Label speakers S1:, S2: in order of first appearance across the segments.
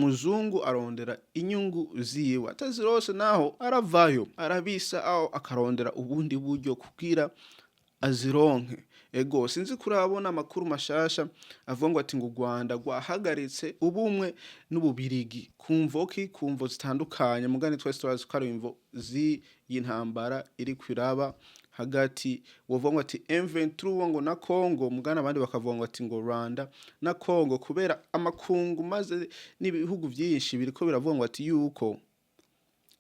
S1: Umuzungu arondera inyungu ziwe, atazirose naho aravayo, arabisa aho akarondera ubundi buryo kugira azironke. Ego, sinzi kurabona amakuru mashasha avuga ngo ati ngo u Rwanda rwahagaritse ubumwe n'Ububirigi kumvo ki, kumvo zitandukanye. Mugani twese turazi ko ari imvo z'iyintambara iri kwiraba hagati, wovuga ngo ati M23 ngo na Congo, mugani abandi bakavuga ngo ati ngo Rwanda na Congo, kubera amakungu maze n'ibihugu byinshi biriko biravuga ngo ati yuko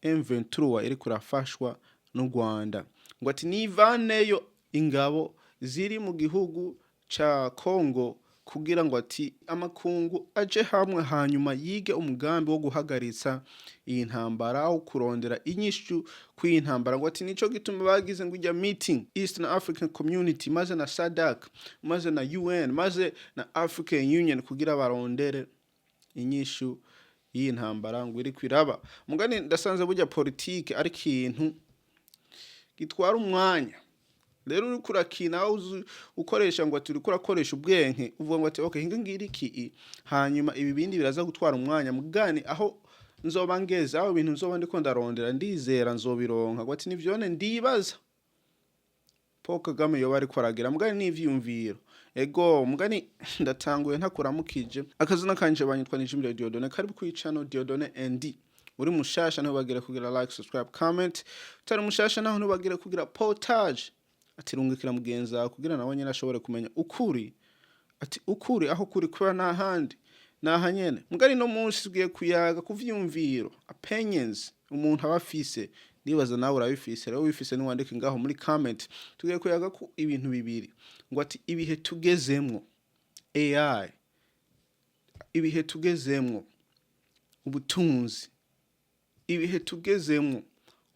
S1: M23 iri kurafashwa n'u Rwanda, ngo ati nivaneyo ingabo ziri mu gihugu ca Congo kugira ngo ati amakungu aje hamwe, hanyuma yige umugambi wo guhagaritsa iyi ntambara, aho kurondera inyishu kw'iyi ntambara. Ngo ati nico gituma bagize ngo ijya meeting Eastern African Community, maze na SADC, maze na UN, maze na African Union, kugira barondere inyishu y'iyi ntambara ngo iri kwiraba. Mugani ndasanze burya politike ari ikintu gitwara umwanya. Rero uriko urakina ukoresha ngo ati uriko urakoresha ubwenge, uvuga ngo ati okay, hinga ngira iki, hanyuma ibi bindi biraza gutwara umwanya, mugani aho nzoba ngeze, aho ibintu nzoba ndiko ndarondera, ndizera nzobironka. Ngo ati nivyone ndibaza Paul Kagame yoba ariko aragira, mugani n'ivyiyumviro. Ego, mugani ndatanguye ntakuramukije. Akazina kanje banyitwa Nijimire Dieudonne, karibu kuri channel Dieudonne ND. Uri mushasha ntubagire kugira like, subscribe, comment. Utari mushasha naho ntubagire kugira partage, ati rungikira mugenzi wawe kugira nawe nyene ashobore kumenya ukuri, ati ukuri aho kuri kubera nta handi naha nyene. Mugari no munsi tugiye kuyaga ku vyiyumviro, opinions umuntu aba afise. Ndibaza nawe urabifise. Rero wifise niwandike ngaho muri comment. Tugiye kuyaga ku ibintu bibiri, ngo ati ibihe tugezemwo, AI, ibihe tugezemwo, ubutunzi, ibihe tugezemwo,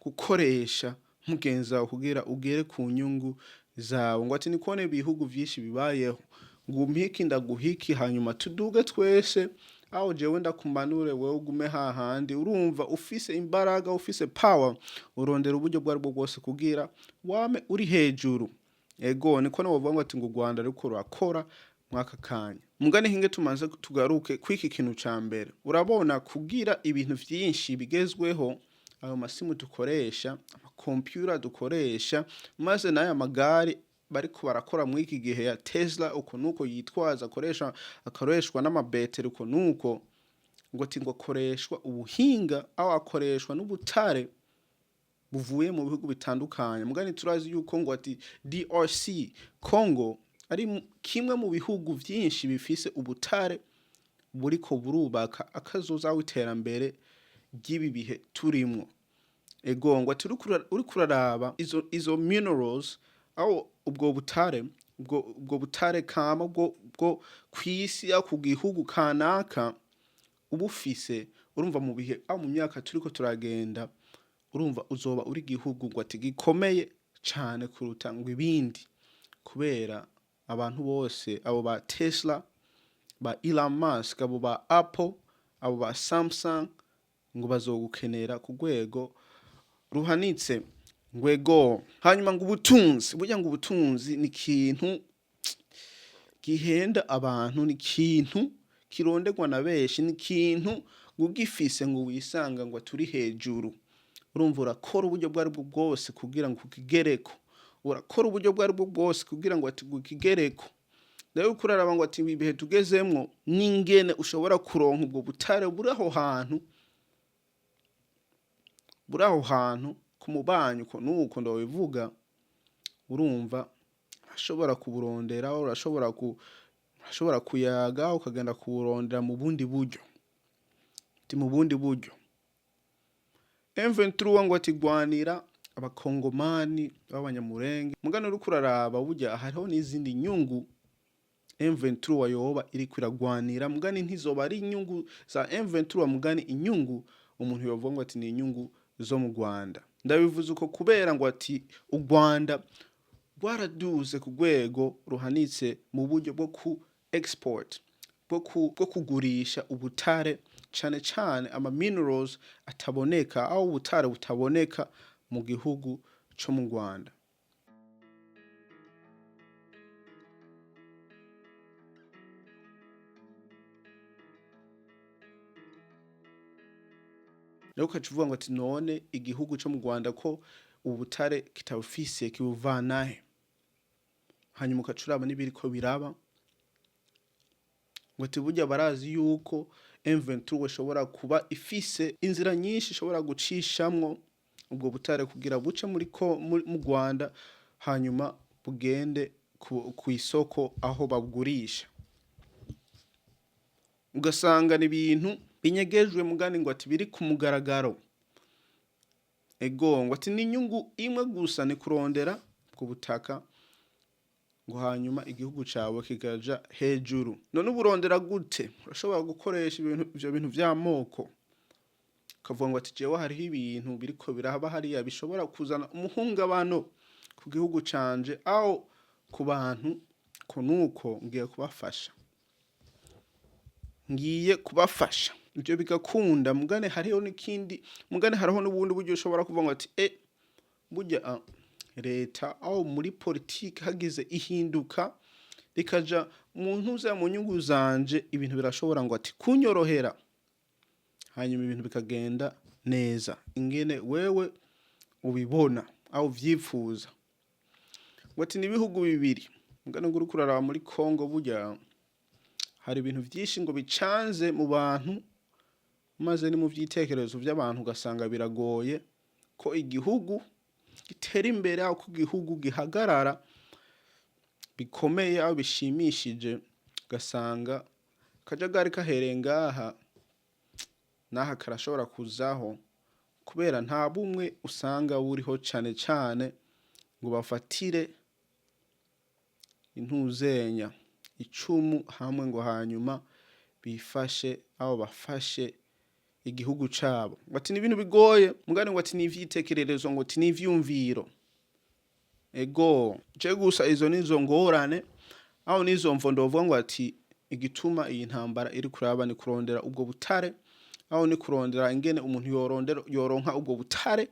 S1: gukoresha mugenzi wawe kugira ugere ku nyungu zawe. Ngo ati nikone ibihugu vyinshi bibayeho, ngo umpiki ndaguhiki, hanyuma tuduge twese, aho jewe ndakumanure, wewe ugume hahandi. Urumva ufise imbaraga, ufise power, urondera uburyo bwo aribwo bwose kugira wame uri hejuru. Ego, niko novuga ngo ati ngo u Rwanda ruriko rurakora mwaka kanya. Mugani hinge tumanze tugaruke kwiki kintu ca mbere. Urabona kugira ibintu vyinshi bigezweho, ayo masimu dukoresha, amakompyuta dukoresha, maze n'aya magari bariko barakora muri iki gihe ya Tesla, uko nuko yitwaza, akoresha, akoreshwa n'amabeteri, uko nuko ngo ati ngo akoreshwa ubuhinga, aho akoreshwa n'ubutare buvuye mu bihugu bitandukanye. Mugani turazi yuko ngo ati DRC Congo ari kimwe mu bihugu vyinshi bifise ubutare buriko burubaka akazoza w'iterambere ry'ibi bihe turimwo. Ego, ngo ati uriko uraraba izo minerals, aho ubwo butare, ubwo butare kama bwo kw'isi, aho ku gihugu kanaka ubufise, urumva mu bihe aho mu myaka turiko turagenda, urumva uzoba uri igihugu ngo ati gikomeye cane kuruta ngo ibindi, kubera abantu bose, abo ba Tesla, ba Elon Musk, abo ba Apple, abo ba Samsung, ngo bazogukenera ku rwego ruhanitse. Ngwego hanyuma ngo ubutunzi, burya ngo ubutunzi ni ikintu gihenda abantu, ni ikintu kironderwa na benshi, ni ikintu ugifise ngo wisanga ngo turi hejuru. Urumva urakora uburyo bwo aribwo bwose kugira ngo ukigereko, urakora uburyo bwo aribwo bwose kugira ngo ukigereko. Rero uriko uraraba ngo ati ibihe tugezemwo n'ingene ushobora kuronka ubwo butare buri aho hantu, buri aho hantu ku mubanyi, uko nuko ndobivuga, urumva urashobora kuburondera, urashobora kuyaga ukagenda kuburondera mu bundi buryo, ati mu bundi buryo. M23 ngo ati gwanira abakongomani b'abanyamurenge. Mugani uriko uraraba burya hariho n'izindi nyungu M23 yoba iriko iragwanira, mugani ntizoba ari inyungu za M23, mugani inyungu umuntu yovuga ngo ati ni inyungu zo mu Rwanda. Ndabivuze uko kubera ngo ati u Rwanda rwaraduze ku rwego ruhanitse mu buryo bwo ku export, bwo kugurisha ubutare, cane cane ama minerals ataboneka, aho ubutare butaboneka mu gihugu co mu Rwanda. Rero ukaca uvuga ngo ati: "None igihugu co mu Rwanda ko ubutare kitabufise, kibuvanahe?" Hanyuma ukaca uraba n'ibiriko biraba, ngo ati burya barazi yuko M23 ishobora kuba ifise inzira nyinshi ishobora gucishamwo ubwo butare kugira buce muri ko mu Rwanda, hanyuma bugende ku isoko aho babugurisha. Ugasanga ni ibintu binyegejwe, mugani ngo ati biri ku mugaragaro. Ego, ngo ati ni inyungu imwe gusa, ni kurondera ku butaka, ngo hanyuma igihugu cawe kikaja hejuru. None uburondera gute? Urashobora gukoresha ibintu, ivyo bintu vy'amoko, ukavuga ngo ati: "Jewe hariho ibintu biriko biraba hariya bishobora kuzana umuhungabano ku gihugu canje aho ku bantu, ko nuko ngiye kubafasha, ngiye kubafasha." Ivyo bigakunda. Mugane hariho n'ikindi, mugane hariho n'ubundi buryo ushobora kuvuga ngo ati: "Burya leta aho muri politike hagize ihinduka rikaja mu ntuza, mu nyungu zanje, ibintu birashobora ngo ati kunyorohera, hanyuma ibintu bikagenda neza ingene wewe ubibona aho uvyipfuza." Ngo ati ni ibihugu bibiri. Mugane ngo uriko uraraba muri Congo, burya hari ibintu vyinshi ngo bicanze mu bantu, maze ni mu vyitekerezo vy'abantu, ugasanga biragoye ko igihugu gitera imbere, aho ko igihugu gihagarara bikomeye aho bishimishije. Ugasanga akajagari kahereye ngaha n'aha karashobora kuzaho, kubera nta bumwe usanga buriho cane cane ngo bafatire intuzenya icumu hamwe, ngo hanyuma bifashe aho bafashe igihugu cabo. Ngo ati ni ibintu bigoye, mugani ngo ati ni ivyitekererezo, ngo ati ni ivyumviro. Ego, je gusa izo nizo ngorane, aho nizo mvo ndovuga ngo ati igituma iyi ntambara iri kuraba ni kurondera ubwo butare, aho ni kurondera ingene umuntu yorondera, yoronka ubwo butare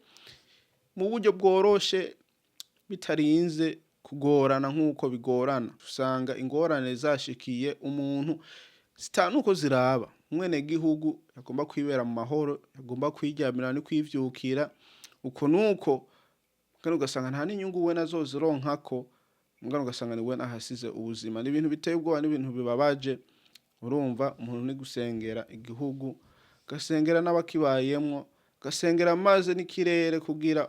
S1: mu buryo bworoshe, bitarinze kugorana nk'uko bigorana. Usanga ingorane zashikiye umuntu zitanuko ziraba umwenegihugu agomba kwibera mu mahoro, agomba kwiryamira no kwivyukira uko nuko, kandi ugasanga nta n'inyungu we nazozironkako, mugabo ugasanga ni we ahasize ubuzima. Ni ibintu biteye ubwoba, n'ibintu bibabaje. Urumva, umuntu ni gusengera igihugu, gasengera n'abakibayemwo, gasengera maze n'ikirere kugira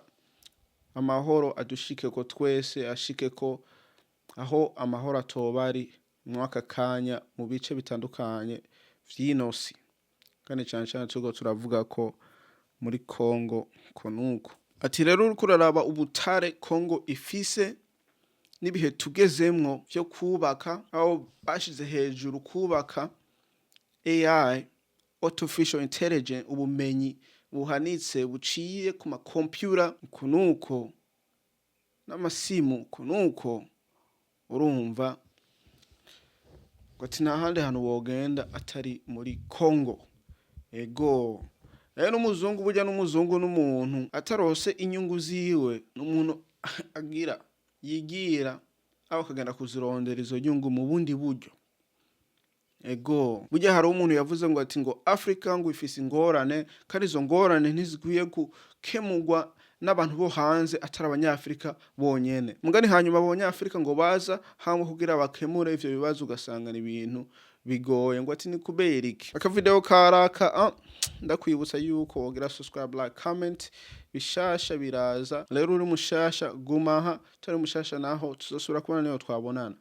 S1: amahoro adushikeko twese, ashikeko aho amahoro atoba ari mw'aka kanya mu bice bitandukanye vy'ino si, kandi cane cane turiko turavuga ko muri Congo ko nuko. Ati rero uriko uraraba ubutare Congo ifise n'ibihe tugezemwo vyo kubaka, aho bashize hejuru kubaka AI, artificial intelligence, ubumenyi buhanitse buciye ku ma computer uku nuko n'amasimu uku nuko, urumva ngo ati nta handi hantu wogenda atari muri Congo. Ego, rero n'umuzungu, burya n'umuzungu n'umuntu atarose inyungu ziwe, n'umuntu agira yigira aho akagenda kuzirondera izo nyungu mu bundi buryo. Ego, burya hari umuntu yavuze ngo ati ngo Afrika ngo ifise ingorane, kandi izo ngorane ntizikwiye gukemurwa n'abantu bo hanze atari Abanyafrika bonyene. Mugani hanyuma abo Banyafrika ngo baza hamwe kugira bakemure ivyo bibazo, ugasanga ni ibintu bigoye. Ngo ati ni kubera iki? Akavideo karaka, ndakwibutsa yuko wogira subscribe, like, comment. Bishasha biraza. Rero uri mushasha, gumaha. Utari mushasha naho, tuzosubira kubona niyo twabonana.